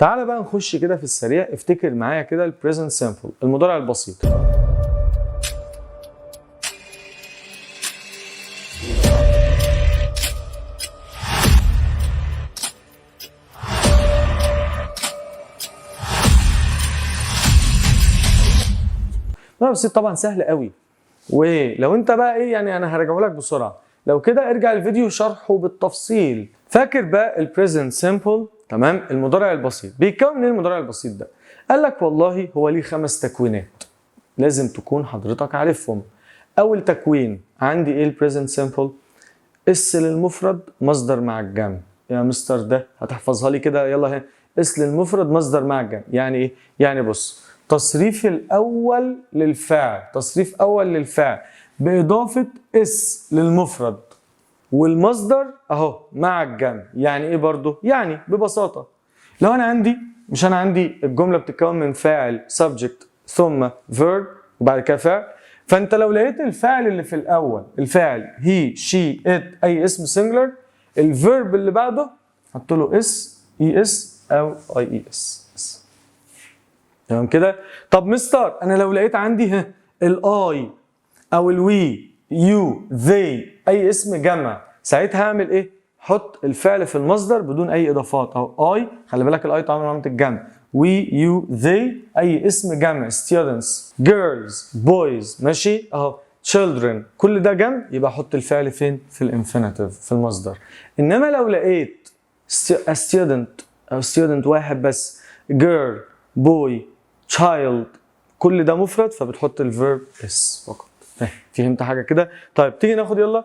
تعال بقى نخش كده في السريع. افتكر معايا كده ال present simple، المضارع البسيط. المضارع البسيط طبعا سهل قوي، ولو انت بقى ايه يعني انا هرجعه لك بسرعة، لو كده ارجع الفيديو شرحه بالتفصيل. فاكر بقى ال present simple، تمام، المضارع البسيط بيتكون من ايه المضارع البسيط ده؟ قال لك والله هو ليه 5 تكوينات لازم تكون حضرتك عارفهم. اول تكوين عندي ايه ال present simple؟ s للمفرد مصدر مع الجمع. يا مستر ده هتحفظها لي كده، يلا اهي، s للمفرد مصدر مع الجمع. يعني ايه؟ يعني بص، تصريف الاول للفعل، تصريف اول للفعل باضافة s للمفرد والمصدر اهو مع الجمع. يعني ايه برضو؟ يعني ببساطة لو انا عندي، مش انا عندي الجملة بتتكون من فاعل subject ثم verb وبعد كده فعل، فانت لو لقيت الفاعل اللي في الاول، الفاعل he she it اي اسم singular، ال verb اللي بعده حط له s، es او ies. تمام كده؟ طب مستر انا لو لقيت عندي ها ال I او ال we، you، they اي اسم جمع، ساعتها هعمل ايه؟ حط الفعل في المصدر بدون اي اضافات. اهو I، خلي بالك ال I طبعا علامة الجمع، we، you، they اي اسم جمع، students، girls، boys، ماشي اهو، children، كل ده جمع، يبقى احط الفعل فين؟ في ال infinitive في المصدر. انما لو لقيت a student او student واحد بس، girl، boy، child، كل ده مفرد، فبتحط ال verb s فقط. فهمت حاجة كده؟ طيب تيجي ناخد يلا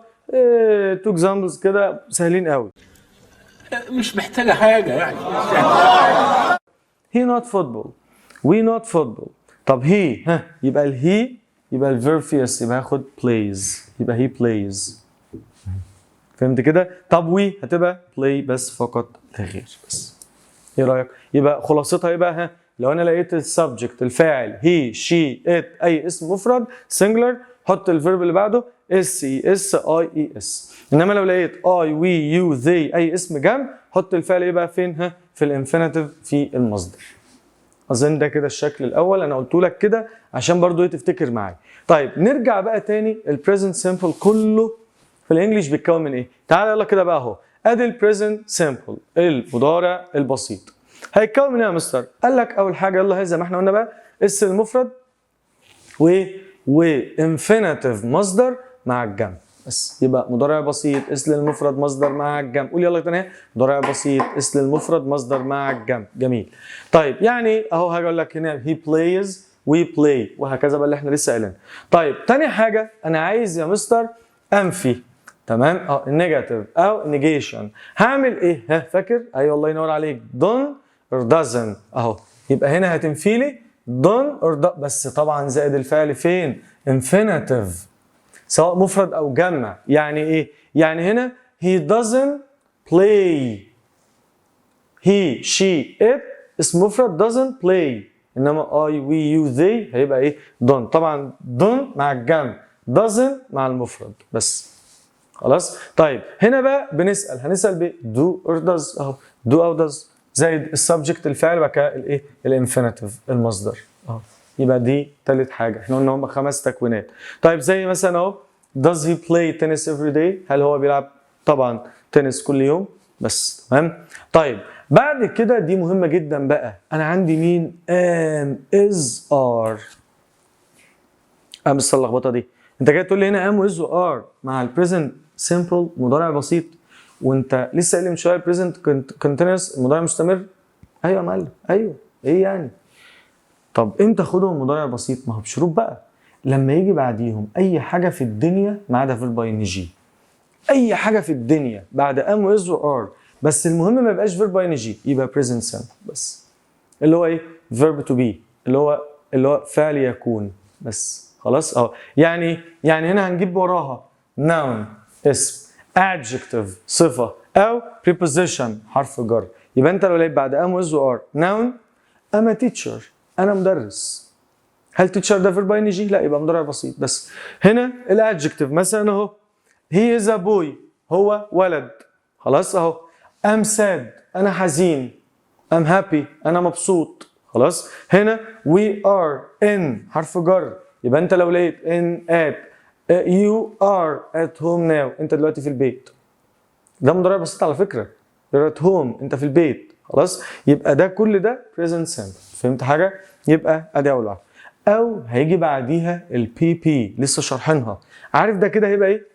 two examples كده سهلين قوي. مش محتاجه حاجة يعني. he not football، we not football. طب he، ها يبقى ال he يبقى ال verb في s، يبقى هاخد plays، يبقى he plays. فهمت كده؟ طب we هتبقى play بس فقط لا غير. بس ايه رايك؟ يبقى خلاصتها ايه بقى؟ ها لو انا لقيت ال subject الفاعل he she it اي اسم مفرد singular، حط ال verb اللي بعده s، es، ies. انما لو لقيت I، we، you، they اي اسم جمع، حط الفعل ايه بقى فين؟ ها في ال infinitive في المصدر. اظن ده كده الشكل الاول، انا قلت لك كده عشان برضو ايه تفتكر معايا. طيب نرجع بقى تاني، ال present simple كله في ال English بيتكون من ايه؟ تعال يلا كده بقى اهو، ادي ال present simple المضارع البسيط هيتكون من ايه يا مستر؟ قال لك اول حاجة يلا زي ما احنا قلنا بقى s المفرد و infinitive مصدر مع الجمع بس. يبقى مضارع بسيط s للمفرد مصدر مع الجمع. قول يلا تاني، مضارع بسيط s للمفرد مصدر مع الجمع. جميل. طيب يعني اهو هاجي اقول لك هنا he plays، we play، وهكذا بقى اللي احنا لسه قايلينه. طيب تاني حاجة انا عايز يا مستر انفي، تمام، negative او negation، هعمل ايه؟ ها فاكر؟ ايوه الله ينور عليك، don't or doesn't اهو. يبقى هنا هتنفي لي don't or does، بس طبعا زائد الفعل فين؟ infinitive سواء مفرد او جمع. يعني ايه؟ يعني هنا he doesn't play، he she it اسم مفرد doesn't play، انما I we you they هيبقى ايه؟ don't. طبعا don't مع الجمع، doesn't مع المفرد بس. خلاص؟ طيب هنا بقى بنسأل، هنسأل ب do or does اهو، do او does زائد ال subject الفاعل بعد كده الايه؟ ال infinitive المصدر اهو. يبقى دي تالت حاجة، احنا قلنا هم 5 تكوينات. طيب زي مثلا اهو does he play tennis every day؟ هل هو بيلعب طبعا تنس كل يوم بس. تمام؟ طيب بعد كده دي مهمة جدا بقى، انا عندي مين؟ am is are. بس اللخبطة دي، انت جاي تقول لي هنا am و is و are مع ال present simple مضارع بسيط، وانت لسه قايل من شوية present continuous المضارع مستمر. ايوه يا معلم، ايوه ايه يعني؟ طب امتى اخدهم مضارع بسيط؟ ما هو بشروط بقى، لما يجي بعديهم اي حاجة في الدنيا ما عدا verb ing، اي حاجة في الدنيا بعد am و is و are، بس المهم ما يبقاش verb ing، يبقى present simple بس، اللي هو ايه؟ verb to be، اللي هو فعل يكون بس. خلاص اه يعني هنا هنجيب وراها noun اسم، adjective صفة، او preposition حرف جر. يبقى انت لو لقيت بعد am و is و are noun، I'm a teacher انا مدرس، هل teacher ده verb ing؟ لا، يبقى مضارع بسيط بس. هنا ال adjective مثلا اهو he is a boy هو ولد، خلاص اهو. I'm sad انا حزين، I'm happy، انا مبسوط. خلاص، هنا we are in حرف جر، يبقى انت لو لقيت in، at، you are at home now، انت دلوقتي في البيت. ده مضارع بسيط على فكره، you're at home، انت في البيت. خلاص، يبقى ده كل ده present simple. فهمت حاجه؟ يبقى ادي اول واحده. او هيجي بعديها ال PP، لسه شارحينها. عارف ده كده هيبقى ايه؟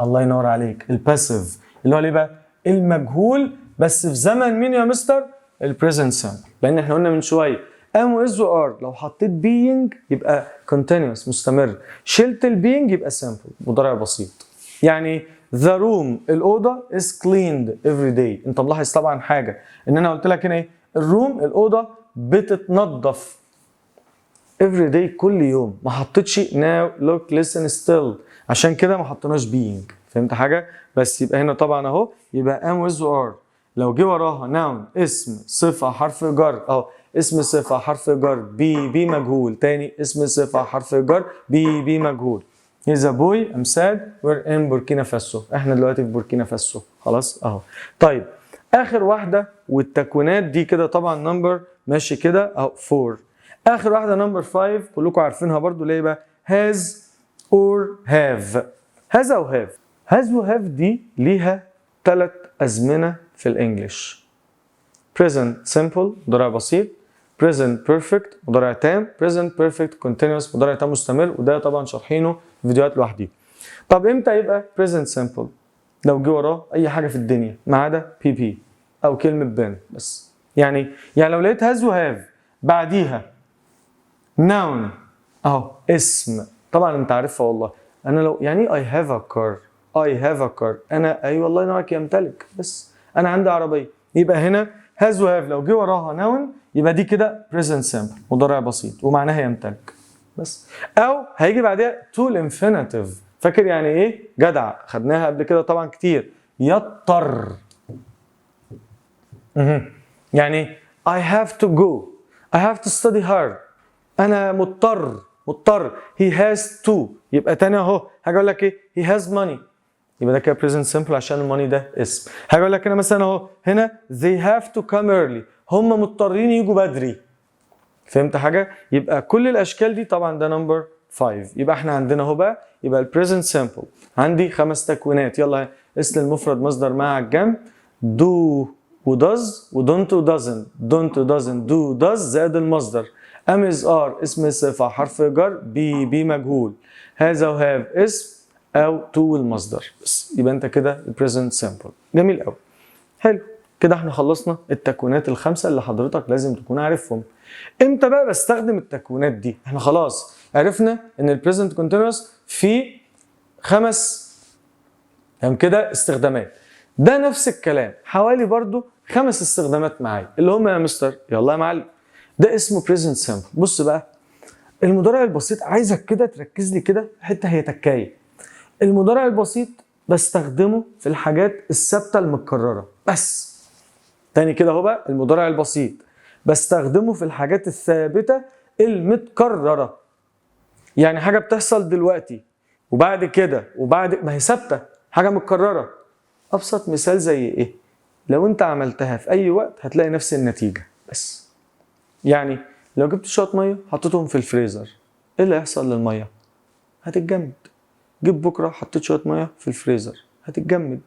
الله ينور عليك، ال passive، اللي هو ليه بقى؟ المجهول، بس في زمن مين يا مستر؟ ال present simple، لان احنا قلنا من شوية am و is و are لو حطيت being يبقى continuous مستمر، شلت ال being يبقى simple مضارع بسيط. يعني the room الأوضة is cleaned every day. انت ملاحظ طبعا حاجة، ان انا قلت لك هنا ايه؟ ال room الأوضة بتتنظف every day كل يوم، ما حطيتش now، look، listen، still، عشان كده ما حطيناش being. فهمت حاجة؟ بس يبقى هنا طبعا اهو، يبقى am، is، are لو جه وراها noun اسم صفة حرف جر، اهو اسم صفة حرف جر PP مجهول، تاني اسم صفة حرف جر PP مجهول. He's a boy، I'm sad، we're in بوركينا فاسو، احنا دلوقتي في بوركينا فاسو. خلاص اهو. طيب، اخر واحدة، والتكوينات دي كده طبعا number ماشي كده اهو 4. اخر واحدة number 5، كلكم عارفينها برضو، ليه بقى؟ has or have، has او have. has و have دي ليها ثلاث ازمنة في ال English: present simple مضارع بسيط، present perfect مضارع تام، present perfect continuous مضارع تام مستمر، وده طبعا شارحينه في فيديوهات لوحدي. طب امتى يبقى present simple؟ لو جه وراه اي حاجة في الدنيا ما عدا PP او كلمة been بس. يعني لو لقيت has و have بعديها noun اهو اسم، طبعا انت عارفها والله. انا لو يعني I have a car، I have a car، انا، ايوه الله ينور عليك، يمتلك، بس انا عندي عربيه. يبقى هنا has و have لو جه وراها noun يبقى دي كده present simple مضارع بسيط ومعناها يمتلك بس. او هيجي بعديها to ال infinitive. فاكر يعني ايه؟ جدع، خدناها قبل كده طبعا كتير، يضطر. يعني I have to go، I have to study hard، انا مضطر، مضطر، he has to. يبقى تاني اهو، هاجي اقول لك ايه؟ he has money، يبقى ده كده present simple عشان ال money ده اسم. هاجي اقول لك هنا مثلا اهو، هنا they have to come early، هم مضطرين يجوا بدري. فهمت حاجه؟ يبقى كل الاشكال دي طبعا ده number 5. يبقى احنا عندنا اهو بقى، يبقى ال present simple عندي خمس تكوينات. يلا، اسم المفرد مصدر مع الجمع، do و does و don't و doesn't، don't و doesn't، do، does زائد المصدر، am، is، are اسم صفة حرف جر PP مجهول، has او have اسم او to المصدر بس. يبقى انت كده ال present simple. جميل قوي، حلو كده. احنا خلصنا التكوينات الخمسة اللي حضرتك لازم تكون عارفهم. امتى بقى بستخدم التكوينات دي؟ احنا خلاص عرفنا ان ال present continuous في خمس تمام كده استخدامات. ده نفس الكلام، حوالي برضو خمس استخدامات معايا، اللي هم يا مستر؟ يلا يا معلم، ده اسمه present simple. بص بقى، المضارع البسيط، عايزك كده تركز لي كده حتة هي تكايه. المضارع البسيط بستخدمه في الحاجات الثابتة المتكررة بس. تاني كده اهو بقى، المضارع البسيط بستخدمه في الحاجات الثابتة المتكرره. يعني حاجة بتحصل دلوقتي وبعد كده وبعد ما هي ثابته، حاجة متكرره. ابسط مثال زي ايه؟ لو انت عملتها في اي وقت هتلاقي نفس النتيجة بس. يعني لو جبت شوية مية حطيتهم في الفريزر، ايه اللي هيحصل للميه؟ هتتجمد. جيت بكره حطيت شوية مية في الفريزر، هتتجمد.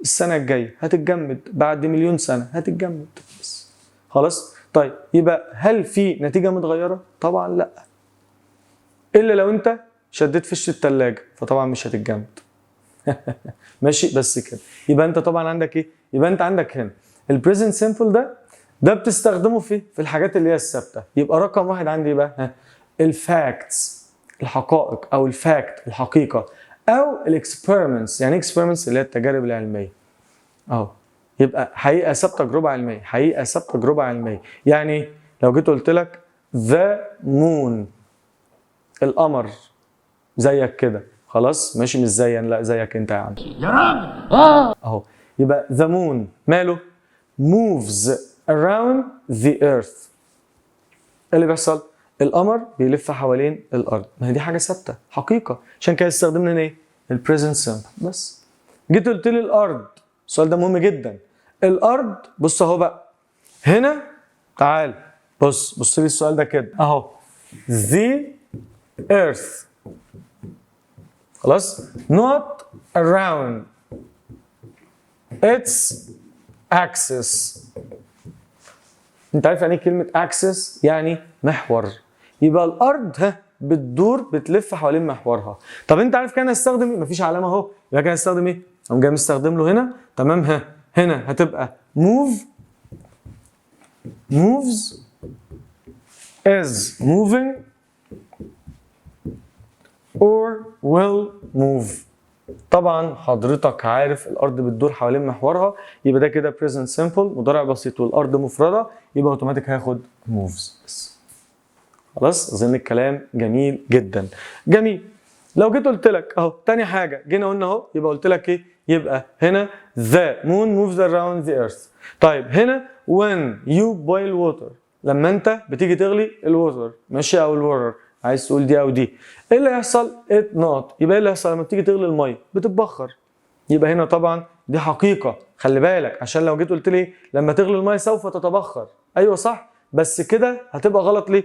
السنة الجاية هتتجمد، بعد مليون سنة هتتجمد بس. خلاص؟ طيب، يبقى هل في نتيجة متغيره؟ طبعا لا، الا لو انت شديت فيش التلاجة فطبعا مش هتتجمد. ماشي؟ بس كده. يبقى انت طبعا عندك ايه؟ يبقى انت عندك هنا ال present simple ده بتستخدمه في الحاجات اللي هي الثابته. يبقى رقم واحد عندي بقى ها ال facts الحقائق، او ال fact الحقيقه، او ال experiments. يعني experiments اللي هي التجارب العلمية اهو. يبقى حقيقة ثابته، تجربه علميه، حقيقة ثابته، تجربه علميه. يعني لو جيت قلت لك the moon القمر، زيك كده، خلاص ماشي، مش زي، لا زيك انت يا عم. يا راجل اه. اهو، يبقى the moon ماله؟ moves around the earth. ايه اللي بيحصل؟ القمر بيلف حوالين الارض. ما هي دي حاجة ثابته، حقيقه، عشان كده استخدمنا هنا ايه؟ ال present simple بس. جيت قلت لي الارض، السؤال ده مهم جدا. الارض، بص اهو بقى. هنا تعال بص، بص لي السؤال ده كده اهو، the earth خلاص not around its axis. انت عارف يعني ايه كلمة axis؟ يعني محور. يبقى الارض ها بتدور، بتلف حوالين محورها. طب انت عارف كان استخدم ايه؟ مفيش علامة اهو، يبقى كان استخدم ايه؟ اقوم جاي مستخدم له هنا، تمام، ها هنا هتبقى move، moves، is moving or will move. طبعا حضرتك عارف الارض بتدور حوالين محورها، يبقى ده كده present simple مضارع بسيط، والارض مفرده يبقى اوتوماتيك هياخد moves بس. خلاص، اظن الكلام جميل جدا. جميل. لو جيت قلت لك اهو تاني حاجه، جينا قلنا اهو، يبقى قلت لك ايه؟ يبقى هنا the moon moves around the earth. طيب هنا when you boil water، لما انت بتيجي تغلي ال water، ماشي، او ال water، عايز تقول دي او دي، ايه اللي هيحصل؟ it not. يبقى ايه اللي هيحصل لما بتيجي تغلي المية؟ بتتبخر. يبقى هنا طبعا دي حقيقه، خلي بالك، عشان لو جيت قلت لي لما تغلي المية سوف تتبخر، ايوه صح، بس كده هتبقى غلط. ليه؟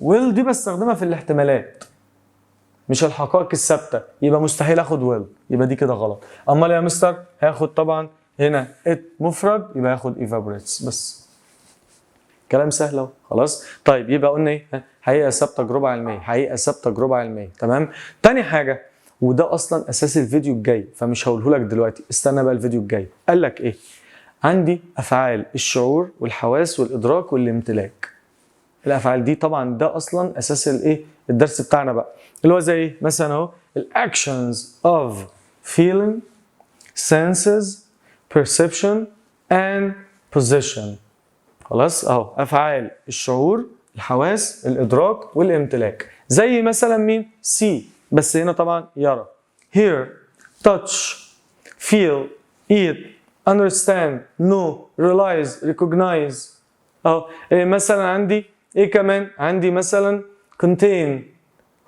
will دي بستخدمها في الاحتمالات مش الحقائق الثابته، يبقى مستحيل اخد will، يبقى دي كده غلط. امال يا مستر هاخد طبعا هنا it مفرد، يبقى هاخد evaporates بس. كلام سهل اهو. خلاص. طيب يبقى قلنا ايه؟ حقيقة ثابته، تجربه علميه، حقيقة ثابته، تجربه علميه. تمام. تاني حاجه، وده اصلا اساس الفيديو الجاي فمش هقوله لك دلوقتي، استنى بقى الفيديو الجاي. قال لك ايه؟ عندي افعال الشعور والحواس والادراك والامتلاك. الافعال دي طبعا ده اصلا اساس الايه؟ الدرس بتاعنا بقى، اللي هو زي ايه مثلا اهو، ال actions of feeling، senses، perception and possession. خلاص اهو، افعال الشعور، الحواس، الادراك والامتلاك. زي مثلا مين؟ see، بس هنا طبعا يرى، hear، touch، feel، eat، understand، know، realize، recognize. اهو إيه مثلا عندي ايه كمان؟ عندي مثلا contain،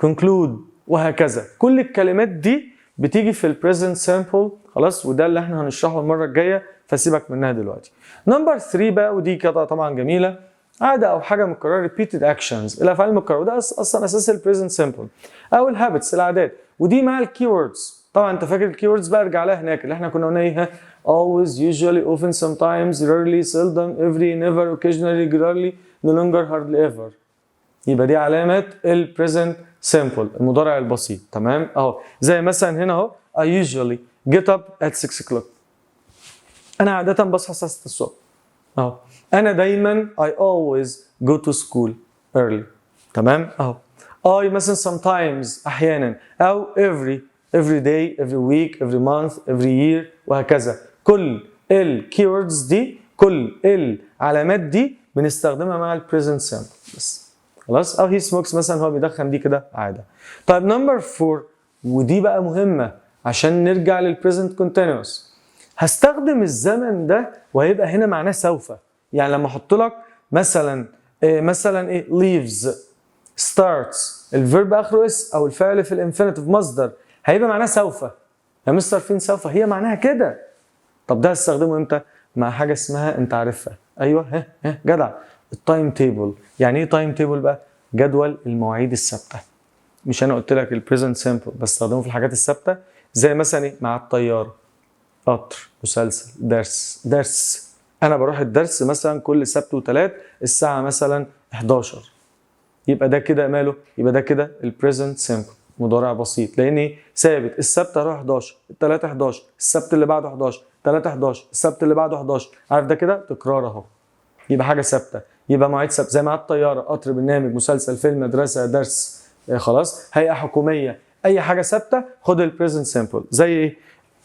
conclude، وهكذا. كل الكلمات دي بتيجي في ال present simple. خلاص، وده اللي احنا هنشرحه المرة الجايه، فسيبك منها دلوقتي. number 3 بقى، ودي كده طبعا جميله، عادة او حاجة مكرره، repeated actions، الافعال المكرره، وده اصلا اساس ال present simple، او ال habits، العادات، ودي مع ال keywords. طبعا انت فاكر ال keywords بقى، ارجع لها هناك، اللي احنا كنا قلنا ايه؟ always، usually، often، sometimes، rarely، seldom، every، never، occasionally، regularly، no longer، hardly ever. يبقى دي علامات ال present simple، المضارع البسيط. تمام، اهو زي مثلا هنا اهو، I usually get up at 6 o'clock، انا عادة بصحى الساعة 6 الصبح. اهو انا دايما I always go to school early. تمام، اهو I مثلا sometimes احيانا، او every، every day، every week، every month، every year، وهكذا. كل ال keywords دي، كل العلامات دي بنستخدمها مع ال present simple بس. خلاص، او he smokes مثلا، هو بيدخن، دي كده عاده. طيب number 4، ودي بقى مهمة عشان نرجع لل present continuous. هستخدم الزمن ده وهيبقى هنا معناه سوف. يعني لما احط لك مثلا إيه، مثلا ايه؟ leaves، starts، ال verb اخره s او الفعل في ال infinitive مصدر، هيبقى معناه سوف. يا مستر فين سوف؟ هي معناها كده. طب ده هستخدمه امتى؟ مع حاجة اسمها، انت عارفها، ايوه، ها ها جدع، ال time table. يعني ايه time table بقى؟ جدول المواعيد الثابته. مش انا قلت لك ال present simple بستخدمه في الحاجات الثابته؟ زي مثلا ايه؟ مع الطياره، قطر، مسلسل، درس. درس، انا بروح الدرس مثلا كل سبت وثلاث الساعة مثلا 11، يبقى ده كده ماله؟ يبقى ده كده ال present simple، مضارع بسيط، لان ايه؟ ثابت. السبت هروح 11، الثلاث 11، السبت اللي بعده 11، 3 11، السبت اللي بعده 11. عارف ده كده تكرار اهو، يبقى حاجة ثابته، يبقى مواعيد ثابتة زي ميعاد طياره، قطر، برنامج، مسلسل، فيلم، مدرسه، درس، إيه خلاص، هيئة حكوميه، اي حاجة ثابتة خد ال present simple. زي ايه؟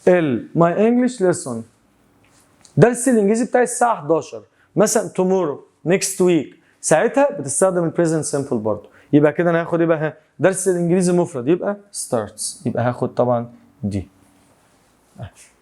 ال my English lesson، درس الانجليزي بتاعي الساعة 11 مثلا، tomorrow، next week، ساعتها بتستخدم ال present simple برضه. يبقى كده انا هاخد ايه بقى؟ درس الانجليزي مفرد، يبقى starts، يبقى هاخد طبعا دي.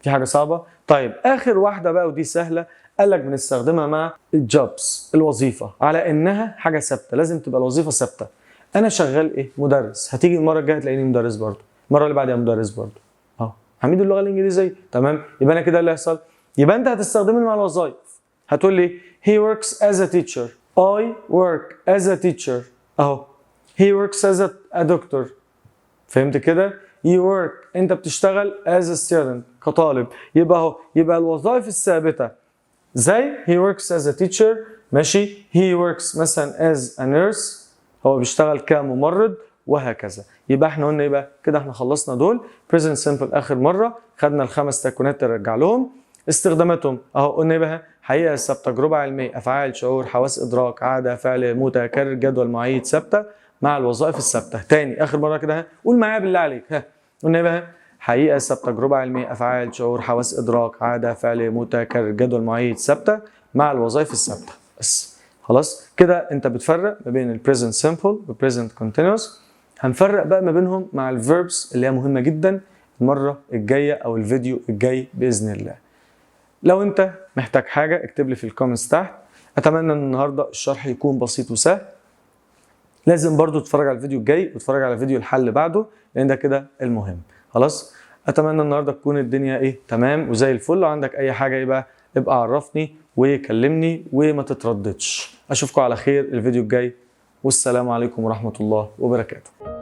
في حاجة صعبه؟ طيب اخر واحدة بقى، ودي سهله، قال لك بنستخدمها مع ال jobs، الوظيفه، على انها حاجة ثابته، لازم تبقى الوظيفة ثابته. انا شغال ايه؟ مدرس. هتيجي المرة الجاية تلاقيني مدرس برضه، المرة اللي بعدها مدرس برضه، اه عميد اللغة الانجليزيه. تمام، يبقى انا كده اللي هيحصل، يبقى انت هتستخدمه مع الوظائف. هتقول لي He works as a teacher، I work as a teacher اهو، he works as a doctor. فهمت كده؟ you work، انت بتشتغل، as a student، كطالب. يبقى اهو، يبقى الوظائف الثابتة زي he works as a teacher، ماشي، he works مثلا as a nurse، هو بيشتغل كممرض، وهكذا. يبقى احنا قلنا، يبقى كده احنا خلصنا دول present simple. اخر مرة خدنا الخمس تكوينات، نرجع لهم استخداماتهم اهو. قلنا يبقى حقيقة ثابته، تجربه علميه، افعال، شعور، حواس، ادراك، عاده، فعل متكرر، جدول، مواعيد ثابته، مع الوظائف الثابته. تاني اخر مرة كده، ها، قول معايا بالله عليك. ها، قلنا يبقى حقيقة ثابته، تجربه علميه، افعال، شعور، حواس، ادراك، عاده، فعل متكرر، جدول، مواعيد ثابته، مع الوظائف الثابته. بس خلاص كده انت بتفرق ما بين ال present simple وال present continuous. هنفرق بقى ما بينهم مع ال verbs اللي هي مهمة جدا المرة الجاية او الفيديو الجاي باذن الله. لو انت محتاج حاجة اكتب لي في ال comments تحت. اتمنى ان النهارده الشرح يكون بسيط وسهل. لازم برضو تتفرج على الفيديو الجاي وتتفرج على فيديو الحل بعده، لان ده كده المهم. خلاص، اتمنى النهارده تكون الدنيا ايه، تمام وزي الفل. لو عندك اي حاجة يبقى ابقى عرفني وكلمني وما تترددش. اشوفكم على خير الفيديو الجاي، والسلام عليكم ورحمة الله وبركاته.